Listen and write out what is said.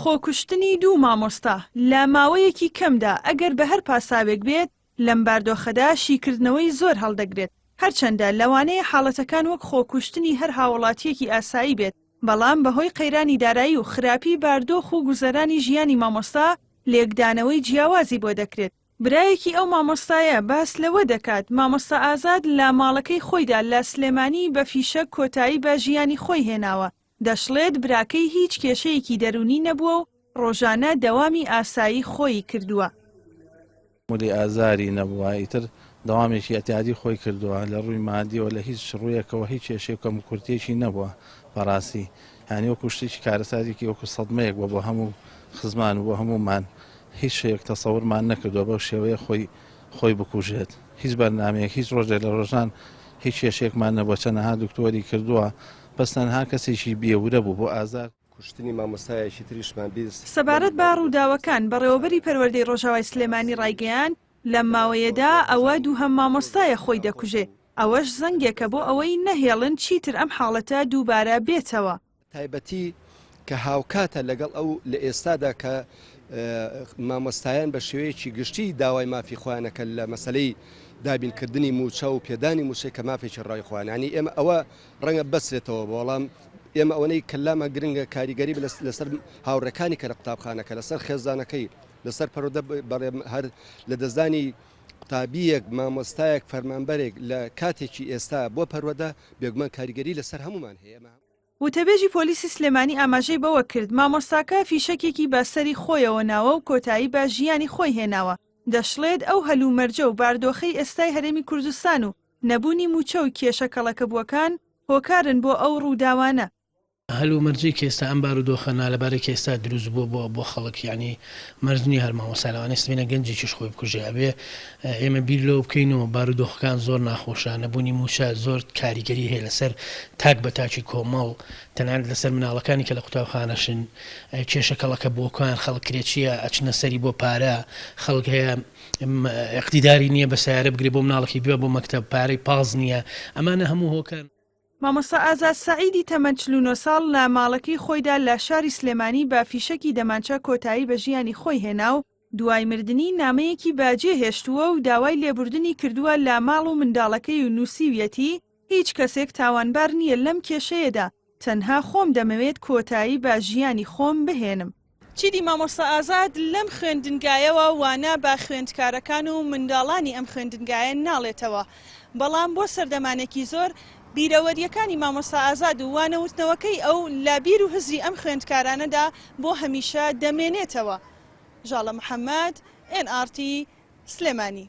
خۆکوشتنی دوو مامۆستا لە ماوەیەکی کەمدا ئەگەر بە هەر پاساوێک بێت لەم باردۆخەدا شیکردنەوەی زۆر هەڵدەگرێت، هەرچەندە لەوانەیە حاڵەتەکان وەک خۆکوشتنی هەر هاوڵاتییەکی ئاسایی بێت، بەڵام بەهۆی قەیرانی دارایی و خراپی باردۆخ و گوزەرانی ژیانی مامۆستا لێکدانەوەی جیاوازی بۆ دەکرێت. برایەکی ئەو مامۆستایە باس لەوە دەکات، مامۆستا ئازاد لە ماڵەکەی خۆیدا لە سلێمانی بە فیشەک کۆتایی بە ژیانی خۆی هێناوە، دەشڵێت براکەی هیچ کێشەیەکی دەروونی نەبووە و ڕۆژانە دەوامی ئاسایی خۆیی کردووە. ملی ئازاری نەبووە، ئیتر دەوامێکی ئیعتیادی خۆی کردووە، لە ڕووی مادیەوە لە هیچ ڕوویەکەوە هیچ کێشەی و کەموکورتیەکی نەبووە بەڕاستی یانی وەکو شتێکی کارەساتێکی وەکو سەدمەیەک بووە بۆ هەموو خزمان و بۆ هەموومان هیچ شەیەک تەسەورمان نەکردووە بەو شێوەیە خۆی خۆی بکوژێت هیچ بەرنامەیەک هیچ ڕۆژێک لە ڕۆژان هیچ کێشەیەکمان نەبووە چەنەها دکتۆری کردووە بەس تەنها کەسێکی بێ ورە بوو بۆ ئازار. کوشتنی مامۆستایەکی تریشمان 20. سەبارەت بە ڕووداوەکان، بەڕێوەبەری پەروەردەی ڕۆژاوای سلێمانی ڕایگەیاند، لەم ماوەیەدا ئەوە دووهەم مامۆستایە خۆی دەکوژێ، ئەوەش زەنگێکە بۆ ئەوەی نەهێڵن چیتر ئەم حاڵەتە دووبارە بێتەوە. تایبەتی کە هاوکاتە لەگەڵ ئەو لە ئێستادا کە مامۆستایان بە شێوەیەکی گشتی داوای مافی خۆیان ئەکەن لە مەسەلەی دابینکردنی مووچە و پێدانی مووچەی کە مافێکی ڕەوای خۆیانە یانی ئێمە ئەوە ڕەنگە ببەسترێتەوە بەڵام ئێمە ئەوەنەی کە لامان گرنگە کاریگەری لەسەر هاوڕێکانی کە لە قوتابخانەکە لەسەر خێزانەکەی لەسەر پەرۆدە بەڵێ هەر لە دەستدانی قوتابیەک مامۆستایەک فەرمانبەرێک لە کاتێکی ئێستا بۆ پەروەدە بێگومان کاریگەری لەسەر هەمومان هەیە. وتەبێژی پۆلیسی سلێمانی ئاماژەی بەوەکرد، مامۆستاکە فیشەکێکی بە سەری خۆیەوە ناوە و کۆتایی بە ژیانی خۆی هێناوە، دەشڵێت، ئەو هەلومەرجە و باردۆخەی ئێستای هەرێمی کوردستان و نەبوونی مووچە و کێشە کەڵەکەبووەکان هۆکارن بۆ ئەو ڕووداوانە. هەلومەرجەی کە ئێستا ئەم بارودۆخە نالەبارەی کە ئێستا دروست بووە بۆ بۆ خەڵک یانی مەرج نییە هەر مامۆستا لەوانەیە سبەینێ گەنجێکیش خۆی بکوژێ ئەبێ ئێمە بیر لەوە بکەینەوە بارودۆخەکان زۆر ناخۆشە نەبوونی مووچە زۆر کاریگەری هەیە لەسەر تاک بە تاکی کۆمەڵ تەنانەت لەسەر مناڵەکانی کە لە قوتابخانەشن کێشە کەڵەکە بووەکان خەڵک کرێچییە ئەچنە سەری بۆ پارە خەڵک هەیە ئیقتیداری نییە بە سەیارە بگرێ بۆ مناڵەکەی ببا بۆ مەکتەب پارەی پاز نییە ئەمانە هەموو هۆکارن. مامۆستا ئازاد سەعیدی تەمەن 49 ساڵ لە ماڵەکەی خۆیدا لە شاری سلێمانی بە فیشەکی دەمانچە کۆتایی بە ژیانی خۆی هێنا و دوای مردنی نامەیەکی بەجێ هێشتووە و داوای لێبوردنی کردووە لە ماڵ و منداڵەکەی و نووسیویەتی هیچ کەسێک تاوانبار نییە لەم کێشەیەدا، تەنها خۆم دەمەوێت کۆتایی بە ژیانی خۆم بهێنم. چیدی مامۆستا ئازاد لەم خوێندنگایەوە وانە بە خوێندکارەکان و منداڵانی ئەم خوێندنگایە ناڵێتەوە، بەڵام بۆ سەردەمانێکی زۆر بیرەوەرییەکانی مامۆستا ئازاد و وانەوتنەوەکەی ئەو لە بیر و هزری ئەم خوێندکارانەدا بۆ هەمیشە دەمێنێتەوە. ژاڵە محەمەد، ئێن ئاڕ تی، سلێمانی.